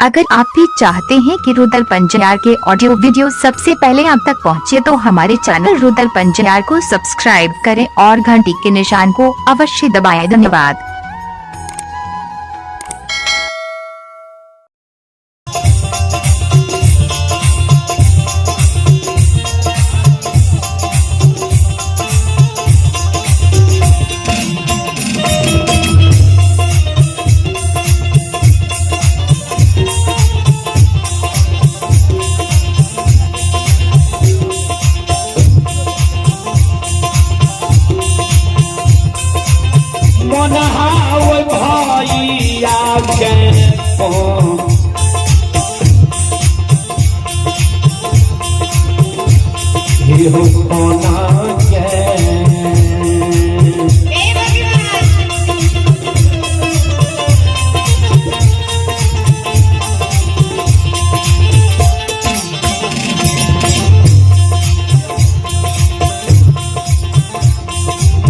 अगर आप भी चाहते हैं कि रुदल पंजियार के ऑडियो वीडियो सबसे पहले आप तक पहुंचे तो हमारे चैनल रुदल पंजियार को सब्सक्राइब करें और घंटी के निशान को अवश्य दबाएं। धन्यवाद। भैया के हो कोना के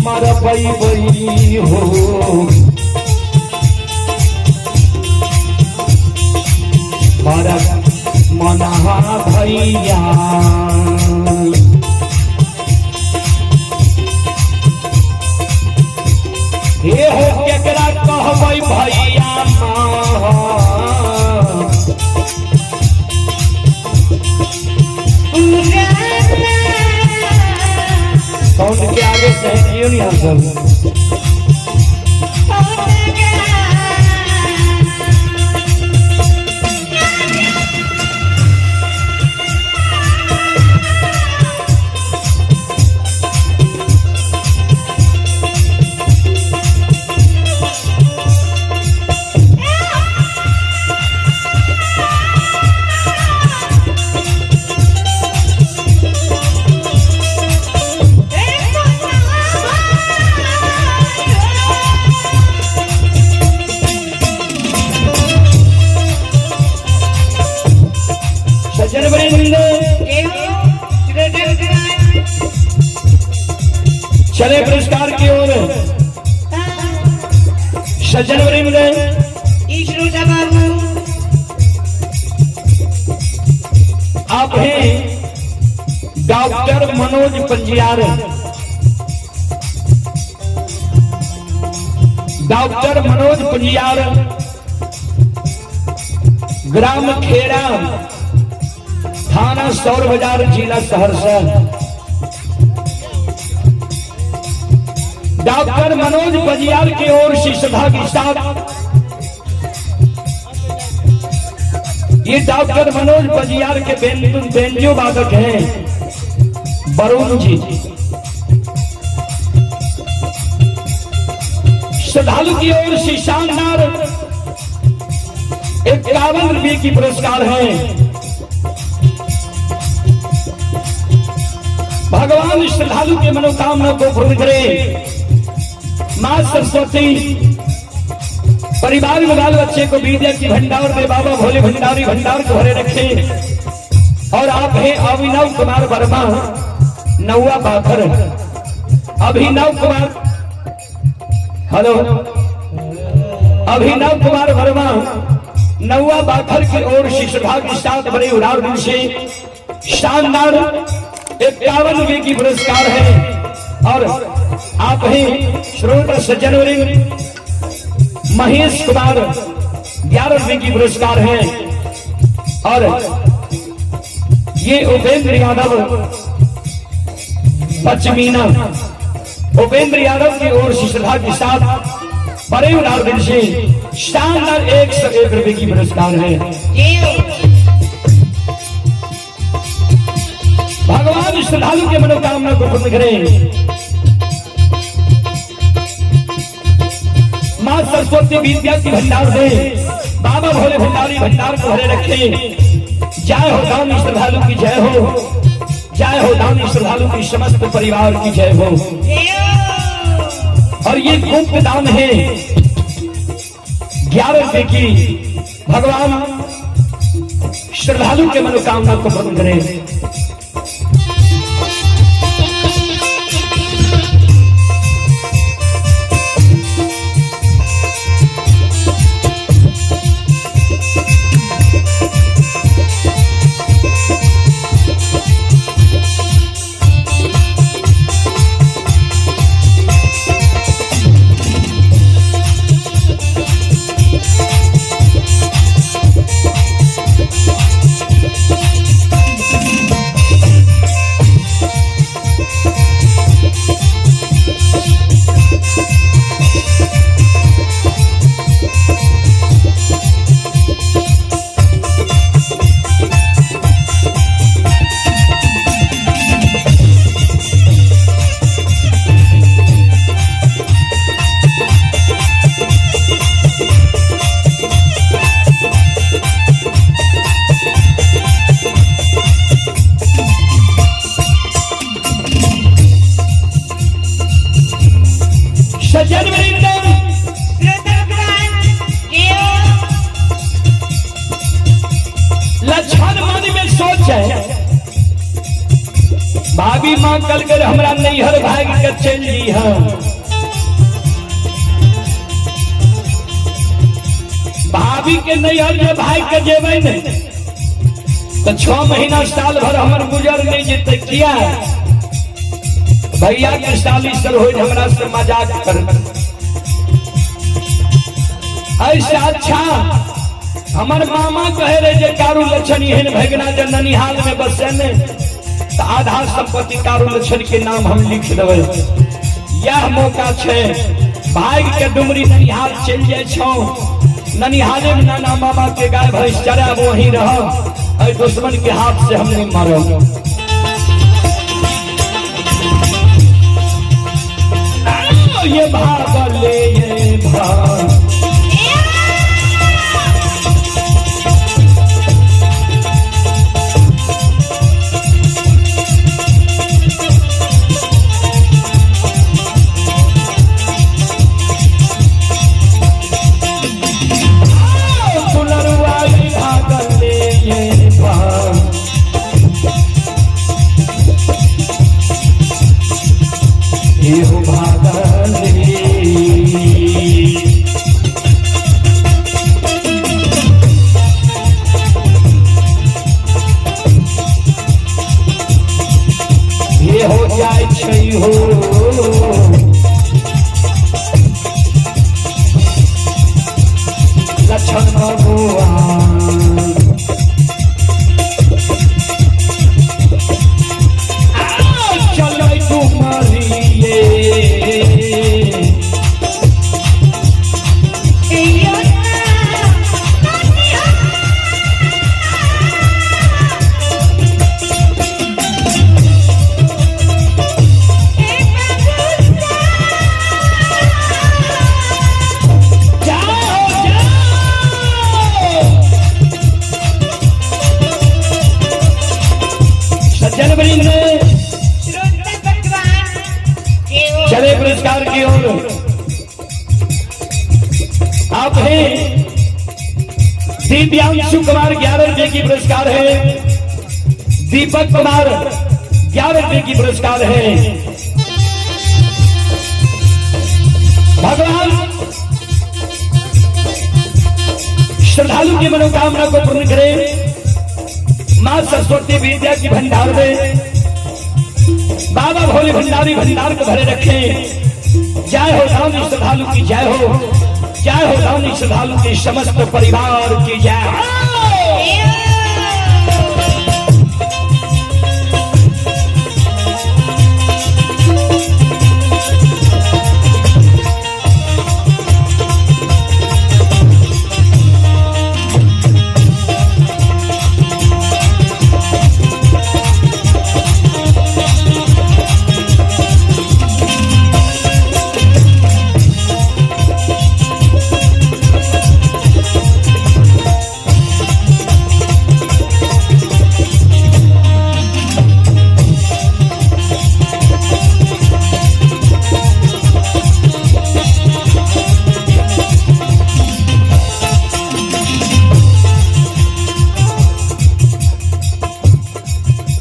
मरबै हो भरत मना भैया। हे हो केकरा कहबै भैया साउंड के आगे से क्यों नहीं हम सब। सज्जन वृंद चले पुरस्कार की ओर। सज्जन वृंद आप हैं डॉक्टर मनोज पंजियार। डॉक्टर मनोज पंजियार ग्राम खेड़ा, थाना सौर बाजार, जिला सहरसा। डॉक्टर मनोज पंजियार की ओर से सभा के साथ ये डॉक्टर मनोज पंजियार के बेंजो वादक हैं वरुण जी। श्रद्धालु की ओर से शानदार 51 रुपए की पुरस्कार है। भगवान श्रद्धालु के मनोकामना को पूर्ण करे। मां सरस्वती परिवार में बाल बच्चे को विद्या की भंडार में बाबा भोले भंडारी भंडार को भरे रखे। और आप हैं अभिनव कुमार वर्मा, नौवा बाखर। अभिनव कुमार, हेलो, अभिनव कुमार वर्मा नौवा बाखर की ओर से श्रद्धा के साथ बड़े उदार दिल से शानदार 51 रुपए की पुरस्कार है। और आप हैं श्रोता सज्जन वृंद महेश कुमार 11 रुपए की पुरस्कार है। और ये उपेंद्र यादव पचमीना, उपेंद्र यादव की ओर से श्रद्धा के साथ बड़े उदार दिल से शानदार 101 रुपए की पुरस्कार है। भगवान श्रद्धालु के मनोकामना को पूर्ण करें। मां सरस्वती विद्या की भंडार दे, बाबा भोले भंडारी भंडार को भरे रखे। जय हो दानी श्रद्धालु की जय हो, जय हो दानी श्रद्धालु की समस्त परिवार की जय हो। और ये गुप्त दान है 11 रुपए की। भगवान श्रद्धालु के मनोकामना को पूर्ण करें। सोचे, भाभी माँ कल कर हमरा नैहर भाग के चल जी। हाँ भाभी के नैहर जे भाग के जेबै ने तो 6 महीना साल भर हमर गुजर नहीं जेतै। किया? भैया के साली सर हो हमरा से मजाक कर। ऐसा अच्छा हमर मामा कहे रहे जे कारू लक्षण एहन भगना जे ननिहाल में बसे ने तो आधा संपत्ति कारू लक्षण के नाम हम लिख देबै। यह मौका छै, भाग के डुमरी ननिहाल चलि जाइ छौ, ननिहाले में नाना मामा के गाय भैंस चराब, वहीं रहब, एहि दुश्मन के हाथ से हम नहीं मरब। ये भागले ये भाग दुलरुआ ये भागले ये भाग ये हो भागले। ये हो जाय छै हो लक्षण भगवान। चलै तुम्हारिये जाओ जाओ। सज्जन वृंद चले पुरस्कार की ओर। आप हैं दिव्यांशु कुमार 11 रुपए की पुरस्कार है, दीपक कुमार 11 रुपए की पुरस्कार है। भगवान श्रद्धालु की मनोकामना को पूर्ण करे, मां सरस्वती विद्या की भंडार दे, बाबा भोले भंडारी भंडार को भरे रखे। जय हो दानी श्रद्धालु की जय हो, जय हो दानी श्रद्धालु की समस्त परिवार की जय हो।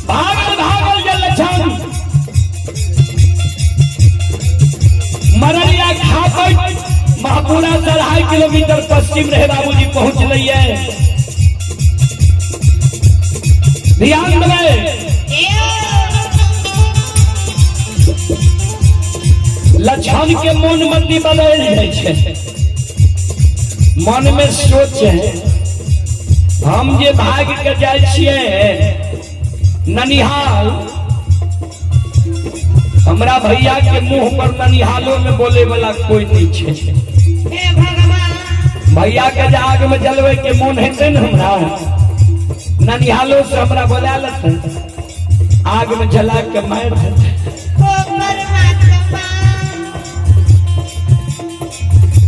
भागल भागल जल लक्षण मररिया खापट महपुरा से 2.5 किलोमीटर पश्चिम रहे बाबूजी पहुंच रही है। ध्यान देबै, लक्षण के मन मति बदल जाइ छै। मन में सोचे हम जे भाग के जाइ छियै ननिहाल, हमरा भैया के मुंह पर ननिहालो में बोले वाला कोई नहीं छै। भैया के जे आग में जलवे के मोन हेतै ने, हमरा ननिहालो से हमरा बोला लेतै, आग में जला के मारि देतै।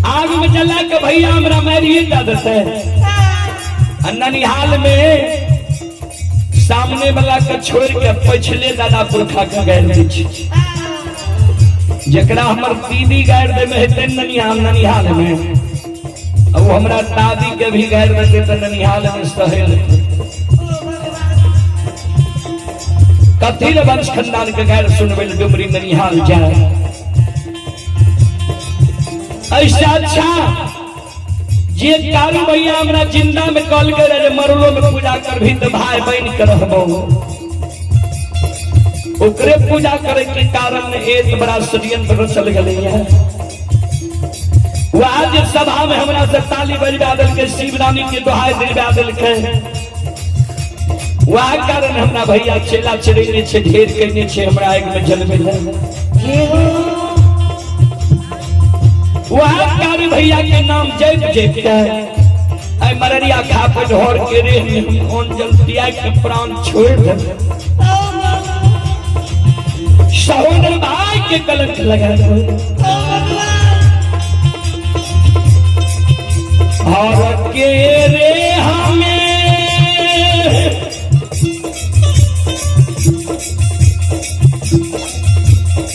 आग में जला के भैया हमरा मारिए दे देतै आ ननिहाल में सामने वाला के छोड़ के पछले दादा पुरखा के गारि दै छै। जकरा हमर दीदी गारि देमे हेतै ननिहाल ननिहाल में, आ वो हमरा दादी के भी गारि देतै तऽ ननिहाल में सहे लेतै। कथी ले वंश खानदान के गैर सुनबै ले डुमरी ननिहाल जाए। ऐसा अच्छा जे कारू भैया हमरा जिंदा में कॉल करे जे मरलो में पूजा करभी तो भाई बहन के रहबो, ओकरे पूजा करे के कारण एक बड़ा षड्यंत्र रचल गेलै है। वह जे सभा में हमरा से ताली बजबा देलकै, शिवरानी के दोहाई दिलबा देलकै, वह कारण हमरा भैया चेला चढ़ेने छै, ढेर कयने छै, हमरा आगि में जलबै लए। वह कारण भैया के नाम जप जप के आई मररिया खा पे ढोर के रे हम कौन जल त्याग के प्राण छोड़ दे। सहोदर भाई के कलंक लगा दो। और के रे हमें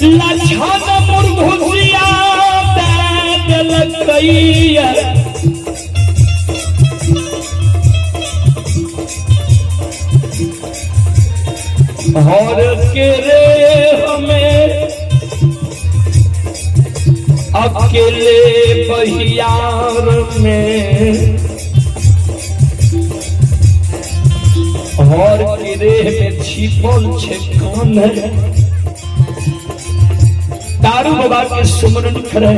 लक्षण मुरघुसिया दे देलकैया। और के रे हमें अकेले बहियार में और के रे में छिपल छे कान है। तारू बाबा के सुमरन करे,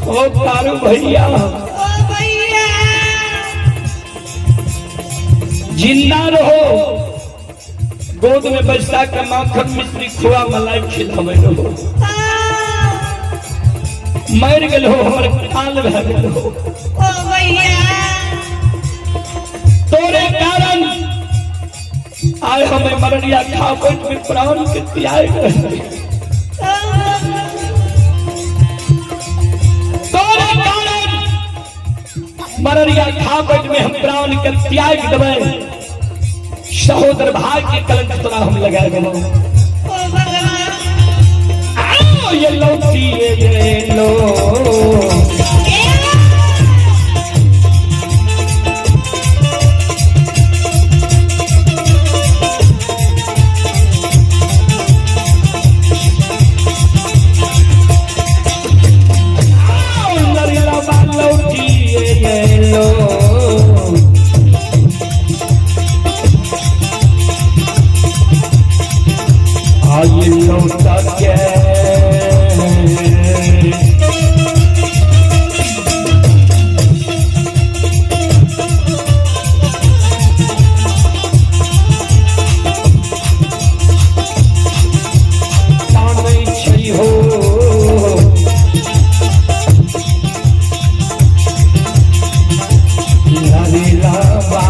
ओ तारू भैया जिंदा रहो, गोद में बैसा के माखन मिश्री खोआ मलाई खिलावे रहो। मर गेल हो, हमर काल भए गेल हो। तोरे कारण आए हमें मरनिया खापट में प्राण के त्याग गए। तोरे कारण मरनिया खापट में हम प्राण के त्याग देबै। सहोदर भाई के कलंक तोरा हम लगा देबो। आओ ये लौटी ये लो। आओ लरिया लौटी ये लो। आइए लौटा के तानै छै हो। लरिलबा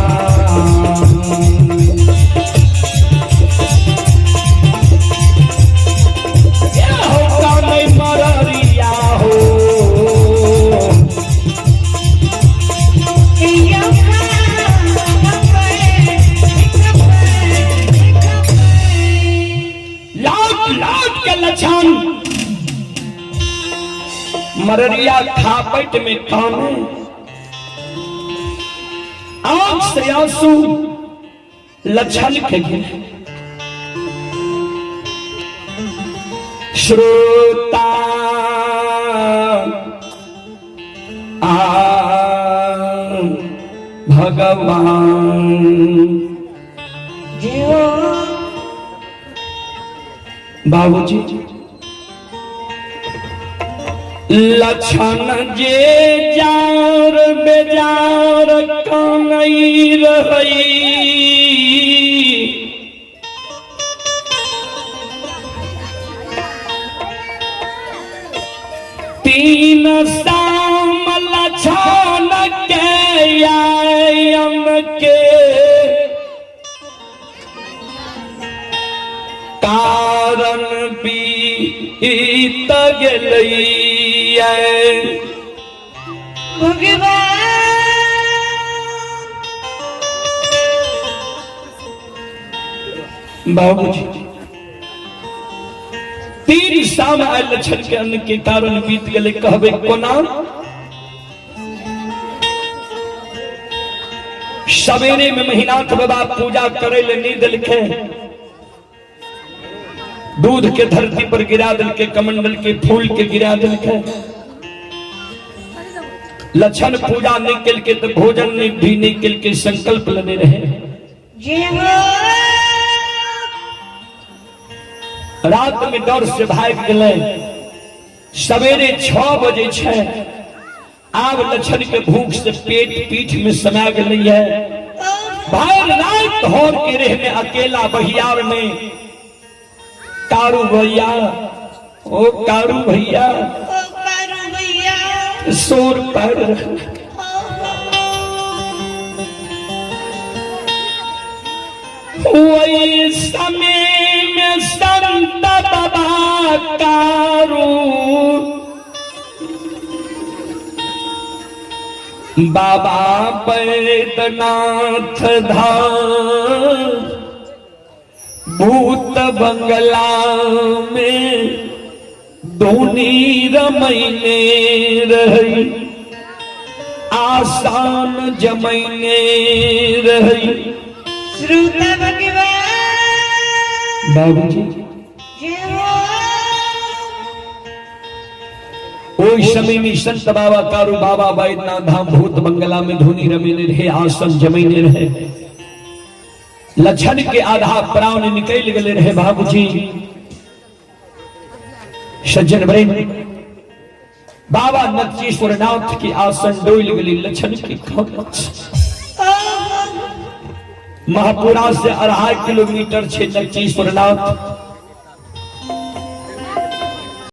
हो कानै मररिया हो। लाट लाट के लक्षण मररिया खापट में काने, आंख से आंसू लक्षण के गिरे। श्रोता आ भगवान बाबूजी लक्षण जे जार बेजार कानई रही, तीन साम लक्षण के आयम के कारण बीत गेलैया। बाबूजी तीन साम आयल लक्षण के अन्न के कारण बीत गेलै। कहबै कोना? सवेरे में महिनाथ बाबा पूजा करे ले नहीं देलकै। दूध के धरती पर गिरा दिल के, कमंडल के फूल के गिरा दिल के। लक्षण पूजा नहीं कल के तो भोजन नहीं भी नहीं कल के संकल्प लेने रहे। रात में डर से भाग गए। सवेरे 6 बजे छे आब लक्षण के भूख से पेट पीठ में समा गई है। भाई रात होर के रह में अकेला बहियार में कारू भैया, ओ कारू भैया, ओ कारू भैया, शोर पर वही समय में संत बाबा कारू बाबा बैद्यनाथ धाम भूत बंगला में धुनी रमैने रही, आसान जमैने रही। श्रुता भगवान बाबूजी ओहि समय में संत बाबा कारू बाबा बैद्यनाथ धाम भूत बंगला में धुनी रमेने रहे, आसन जमैने रहे। लक्षण के आधा प्राण निकल गए रहे। बाबूजी सज्जन वृंद, बाबा नक्चेश्वर नाथ के आसन डोल गई लक्षण के महापुरा से 2.5 किलोमीटर छे नक्चेश्वर नाथ।